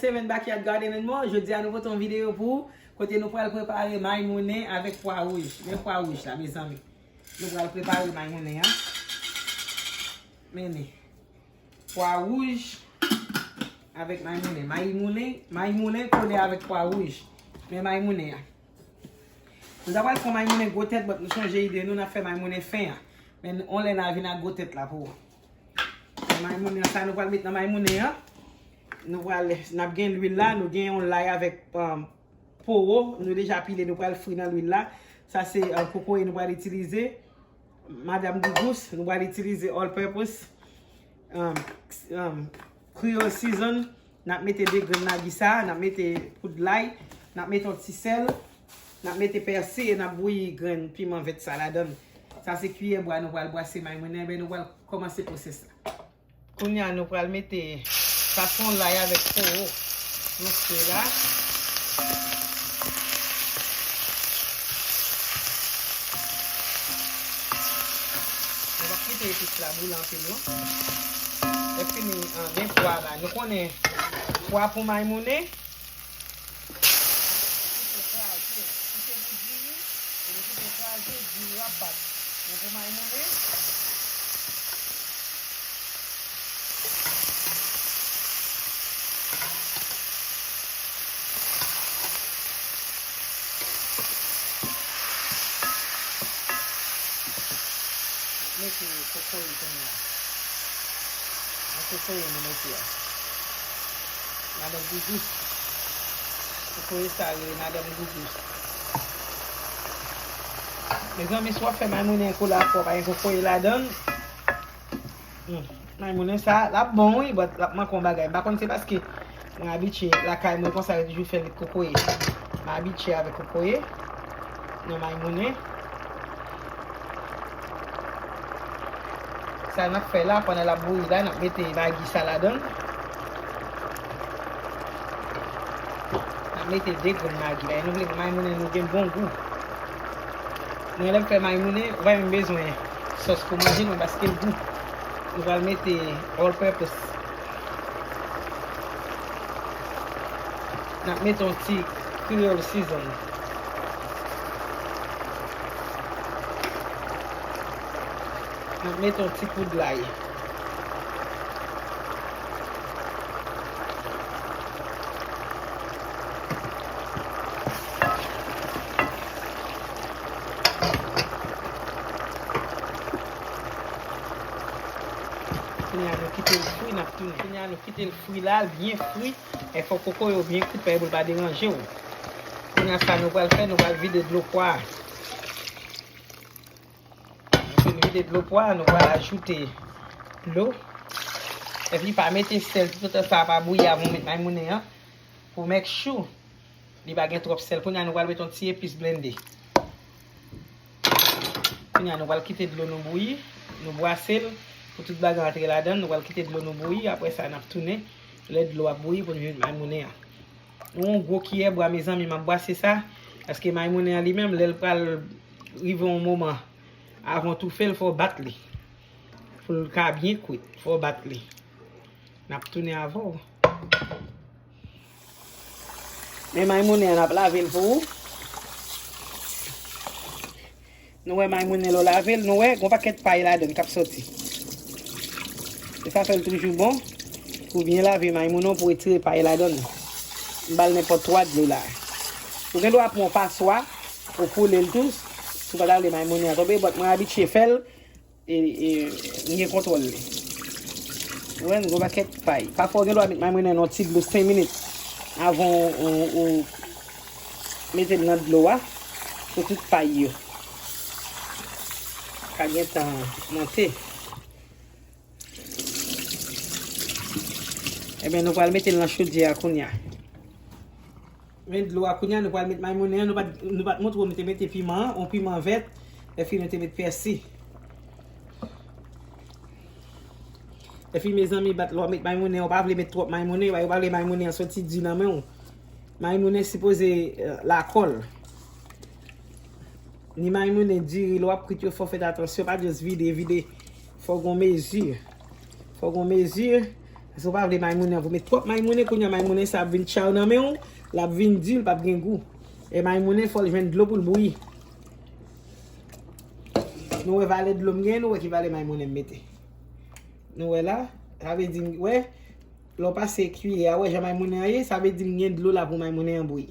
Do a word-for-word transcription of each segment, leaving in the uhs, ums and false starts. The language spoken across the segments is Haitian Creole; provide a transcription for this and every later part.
Semen Backyard Garden and More, jodi a nou pote yon videyo pou ou, kote nou pral prepare may mounen avèk pwa wouj. Men pwa wouj la, mezanmi. Nou pral prepare may mounen an. Men li. Pwa wouj avèk may mounen. May mounen, may mounen kole avèk pwa wouj. Men may mounen an. Nou ta pral fè may mounen gwo tèt, but nou chanje ide nou, n ap fè may mounen fen an. Men on lè n a vin ak gwo tèt la pou ou. Men may mounen an, sa nou pral met nan may mounen an. Nou pral, n ap gen lwil la, nou gen yon lay avèk, um, powo, nou deja pile, nou pral fri nan lwil la. Sa se, uh, kokoye nou pral itilize. Madam Gougous, nou pral itilize all purpose, um, um, Creole season. N ap mete de grenn magi sa, n ap mete poud lay, n ap mete yon ti sèl, n ap mete pèsi e n ap bouyi grenn piman vèt sa ladan l. Sa se kiyè bwa nou pral bwase may mounen, enben nou pral kòmanse pwosès la. Kounye a nou pral mete safran lay avèk powo. Mesye la. Nou p ap kite epis la boule anpil non. Lè fini, ah, gen pwa la. Nou konnen pwa pou may mounen. Kite kraze. Si se pou diri, e nou kite kraze, diri w ap bat. Men pou may mounen. Mete kokoye kounye a. Nan kokoye nou mete a. Madanm Gougous. Kokoye sa rele Madanm Gougous. Mezanmi, si w ap fè may mounen kou la fò, pa gen kokoye ladan l. Hmm. May mounen sa, l ap bon wi, but l ap manke yon bagay. M pa konn se paske mwen abitye lakay mwen konsa, yo toujou fè l kokoye. M abitye avèk kokoye nan may mounen. Sa n ap fè la, pandan l ap bouyi la, n ap mete magi sa ladan l. N ap mete de grenn magi la. E nou vle pou may mounen nou gen bon gou. Mwen lè m fè may mounen, ou pa menm bezwen sòs pou manje mwen paske l gou. Nou pral mete all purpose. N ap mete yon ti Creole season. N ap mete yon ti poud lay. Kounye a nou kite l fri, n ap tounen. Kounye a nou kite l fri la, l byen fri. E fò kokoye w byen kout, pa pou l pa deranje w. Kounye a sa nou pral fè, nou pral vide dlo pwa a. Nou fin vide dlo pwa a, nou pral ajoute dlo. Epi pa mete sèl toutotan sa a pa bouyi avan w met may mounen an. Pou make sure li pa gen twòp sèl. Kounye a nou pral mete yon ti epis blende. Kounye a nou pral kite dlo nou bouyi, nou bwase l pou tout bagay antre ladan l. Nou pral kite dlo nou bouyi, apre sa n ap tounen lè dlo a bouyi pou nou vin may mounen an. Nou yon gwo kiyè bwa, mezanmi, m ap bwase sa, paske may mounen an li menm, lè l pral rive yon moman, avan w toufe l, fò w bat li. Pou l ka byen kwit, fò w bat li. N ap tounen avè w. Men may mounen an, n ap lave l pou ou. Nou wè may mounen lè w lave l, nou wè gon pakèt pay ladan l k ap sòti. Se sa fè l toujou bon pou byen lave may mounen w pou retire pay ladan l. M ba l nenpòt twa dlo la. Ou gen dwa pran yon paswa, ou koule l tou, si w pa ta vle may mounen an tonbe, but mwen abitye fè l, e, e, m gen kontwòl li. Ou wè, m gon pakèt pay. Pafwa, ou gen dwa met may mounen nan yon ti dlo senk minit avan ou, ou, ou mete l nan dlo a, pou tout pay yo ka gentan monte. Ebyen, nou pral mete l nan chodyè a kounye a. Men dlo a kounye a, nou pral met may mounen an. Nou pa t, nou pa t montre w, nou te mete piman an, yon piman vèt, epi nou te met pèsi. Epi, mezanmi, bat lè w ap met may mounen, ou pa vle met twòp may mounen, yo pa vle may mounen an soti di nan men w. May mounen sipoze, eh, lakòl. Ni may mounen, diri, lè w ap kwit yo, fò w fè atansyon, pa just vide, vide. Fò w gon mezi. Fò w gon mezi. Si w pa vle maymounen an, pou met twòp maymounen, kounye a maymounen sa ap vin tchaw nan men w, l ap vin di, l p ap gen gou. E maymounen, fò l jwenn dlo pou l bouyi. Nou wè valè dlo m gen, nou wè ki valè maymounen m mete. Nou wè la, sa vle di, wè, lè w pase kiyè a, wè jan maymounen an ye, sa vle di m gen dlo la pou maymounen an bouyi.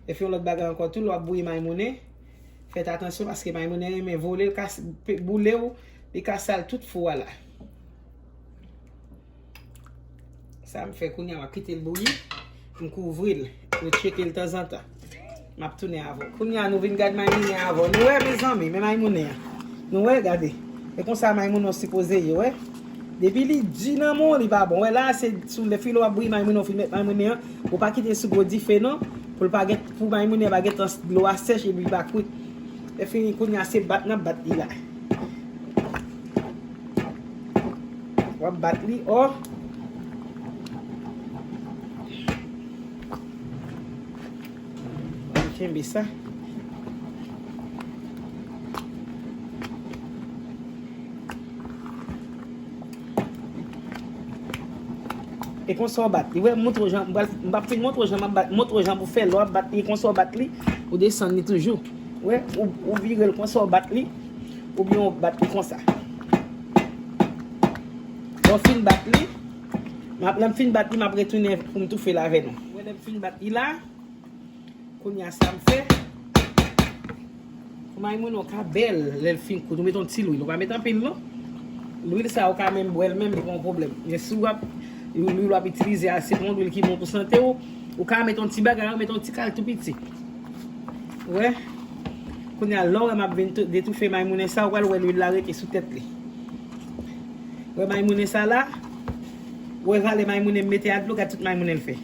Epi yon lòt bagay ankò tou, lè w ap bouyi maymounen, fèt atansyon paske maymounen renmen vole, l ka s-, pe-, boule w, li ka sal tout fou a la. Sa m fè kounye a, m ap kite l bouyi, m kouvri l, m tcheke l tanzantan. M ap tounen avè w. Kounye a, nou vin gad maymounen avè w. Nou wè, mezanmi, men maymounen an. Nou wè, gade. E konsa maymounen an sipoze ye, wè. Depi li di nan men w, li pa bon. Wè la, se sou le filo w ap bouyi maymounen, w fin met maymounen an. Ou pa kite sou gwo dife, non. Pou l pa gen, pou maymounen an pa gen tan dlo a sèch epi li pa kwit. Lè fini, kounye a, se bat n ap bat li la. W ap bat li, o. Kenbe sa. E konsa w bat li. Wè, montre w jan, m pral, m p ap fin montre w jan m ap bat, montre w jan pou fè. Lè w ap bat li, e konsa w bat li, ou desann li toujou. Wè, ou, ou vire l konsa w bat li, oubyen w bat li konsa. Lè w fin bat li, m ap, lè m fin bat li, m ap retounen pou m toufe l avè nou. Wè, lè m fin bat li la, kounye a sa m fè. Pou maymounen w ka bèl, lè l fin kout, ou met yon ti lwil. Ou pa met anpil, non. Lwil sa, ou ka menm bwè l menm, li pa yon pwoblèm. Men si w ap, lwil w ap itilize a, se pa yon lwil ki bon pou sante w, ou ka met yon ti bagay, ou met yon ti kal tou piti. Wè. Kounye a, lè w wè m ap vin tou-, detoufe maymounen sa, ou pral wè lwil la rete sou tèt li. Wè maymounen sa la? Wè valè maymounen m mete a dlo, gad tout maymounen l fè.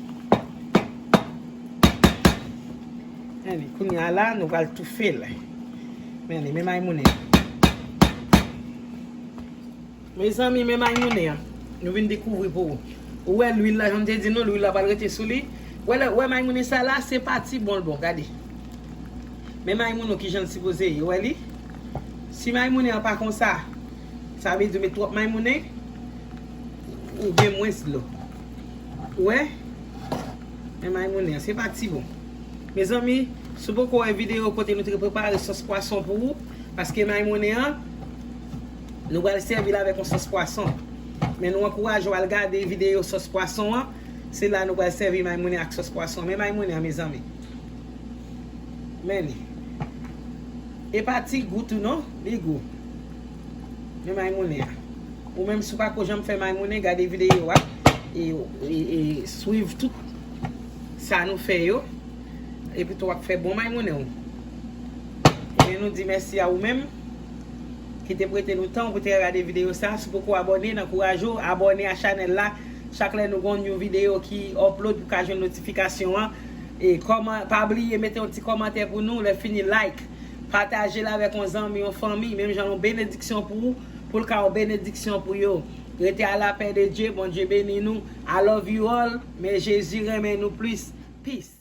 Men li, kounye a la, nou pral toufe l. Men li, men maymounen. Mezanmi, men maymounen an. Nou vin dekouvri pou ou. Ou wè lwil la, jan m te di nou, lwil la pral rete sou li. Wè, lè, wè maymounen sa la, se pati bon l bon, gade. Men maymounen w kijan l sipoze ye, wè li? Si maymounen an pa konsa, sa vle di w met twòp maymounen, ou gen mwens dlo. Ou wè? Men maymounen an, se pati bon. Mezanmi, si w poko wè videyo kote nou te prepare sòs pwason pou ou, paske maymounen an, nou pral sèvi l avèk yon sòs pwason. Men nou ankouraje w al gade videyo sòs pwason an. Se la nou pral sèvi maymounen ak sòs pwason. Men maymounen an, mezanmi. Men li. E pa ti gou tou non, li gou. Men maymounen an. Ou menm si w pa ko janm fè maymounen, gade videyo a. E, e, e swiv tout sa nou fè yo. Epi tou w ap fè bon maymounen w. Men nou di mèsi a ou menm ki te prete nou tan w pou te gade videyo sa. Si w poko abòne, n ankouraje w abòne a chanèl la. Chak lè nou gon yon videyo ki upload, ou ka jwenn notifikasyon an. E kòman, pa bliye mete yon ti kòmantè pou nou, lè fini like. Pataje l avèk yon zanmi, yon fanmi, menm jan yon benediksyon pou ou, pou l ka yon benediksyon pou yo. Rete a la pè de Dye, Bondye beni nou. I love you all, men Jezi renmen nou plis. Peace.